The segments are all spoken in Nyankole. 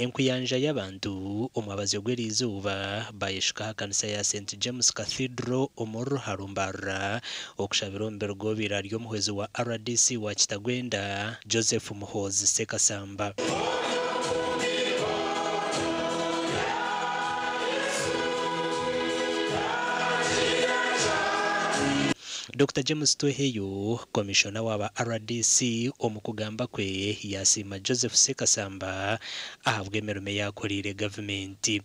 Enkuyanja y'abantu omwabazyo gw'eriizooba bayeshuka aha kanisa ya St James Cathedral omuri Ruharo Mbarara okushabira omubiri gw'obaire ari omuhwezi wa rdc wa Kitagwenda, Joseph Muhoozi Ssekasamba. Dokita James Tweheyo, Komishona wa ba rdc omu kugamba kwe yasiima Joseph Ssekasamba ahabw'emirimo ei akoreire gavumenti.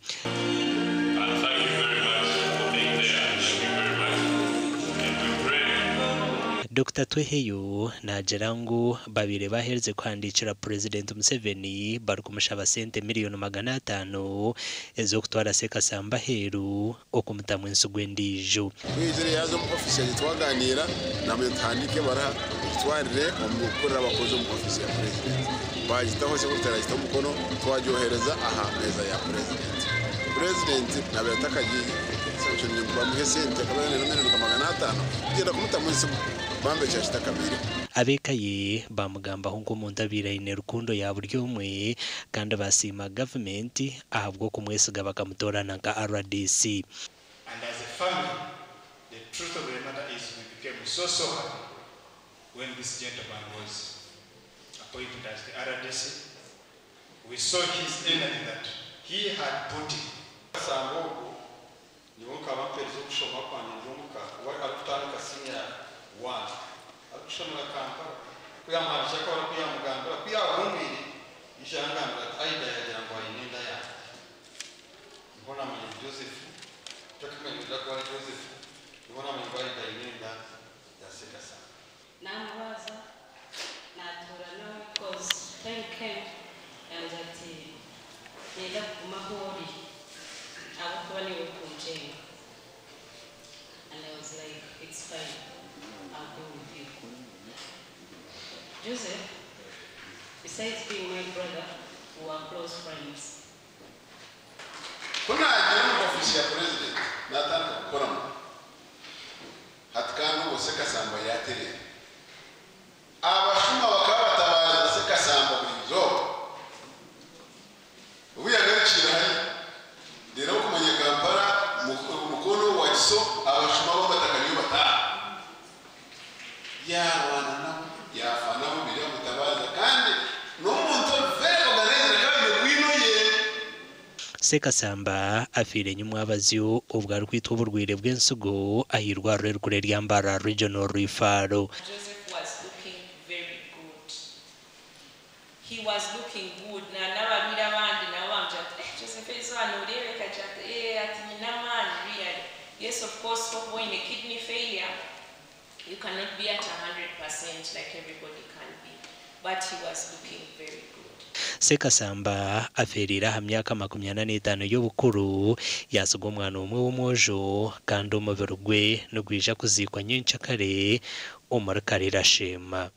Dokita Tweheyo naagira ngu babaire baaherize kuhandiikira Purezidenti Museveni barikumushaba sente miriyoni 500 ez'okutwara Ssekasamba aheeru okumutamu entsigo endiijo. Ku yaizire yaaza omu ofiisi yangye twaganiira, naamanya tuhandiike ebaruha tugitwarire omu kukurira abakozi omu ofiisi ya Purezidenti. Baagitaho sekurutare agitaho omukono twagyohereza aha meeza ya Purezidenti. Purezidenti naabaire atakagisanctioninze ngu bamuhe esente akaba yaaba naine miriyoni nka 500 kugyenda kumutamu entsigo. Bambi ekyo kitakabaireho. Ab'eka ye baamugambaho nk'omuntu abaire aine rukundo ya buri omwe kandi baasiima gavumenti ahabw'okumwesiga bakamutoorana nka rdc. And as a family, the truth of the matter is we became so so happy when this gentleman was appointed as the rdc. We saw his energy that he had put in. Kasanga ogwo nyowe nkaba mperize okushoma kwangye ndi omuka we arikutandika senior one arikushomera Kampala. Ku yaamuhandiikire akabaruha ku yaamugambira ku yaahuumwire yaija yangambira ati Aidah yaagira ngu aine enda yangye. Niho naamanya ngu Joseph, ntakumanya ngu naija kuba ari Joseph, niho naamanya ngu Aidah aine enda ya Ssekasamba. Naamurwaza, naatuura nawe coz time came yangira ati niinyenda kuguma ahu ori ahabw'okuba niiwe orikunkyenga and I was like it's fine I'll go with you. Joseph besides being my brother we were close friends. Ku naagiire omu ofiisi ya purezidenti naatandika kukoramu, hati kandi obwo Ssekasamba yaatereera. Abashuma bakaba batabaariza Ssekasamba buri izooba. Obu yaagarukiire hariya, reero okumanya Kampala, Mukono, Wakiso, abashuma b'amataka niyo bataaha. Yaarwana nabo, yaafa nabo, biri bamutabaariza kandi n'omuntu ori very organized akaba aine bwino ye. Ssekasamba afiire nyimwabazyo obwo arikwitwa oburwaire bw'ensigo ah'eirwariro erikuru erya Mbarara Regional Referral. Joseph was looking very good. He was looking good na n'abarwaire abandi nabo baamugira bati eh Joseph erizooba nooreebeka gye ati eh ati nyine amaani really. Yes of course ku okuba oine kidney failure you cannot be at 100% like everybody can be but he was looking very good. Ssekasamba afeereire aha myaka 45 y'obukuru, yaatsiga omwana omwe w'omwojo kandi omubiri gwe nigwija kuziikwa nyencakare omuri Karera Sheema.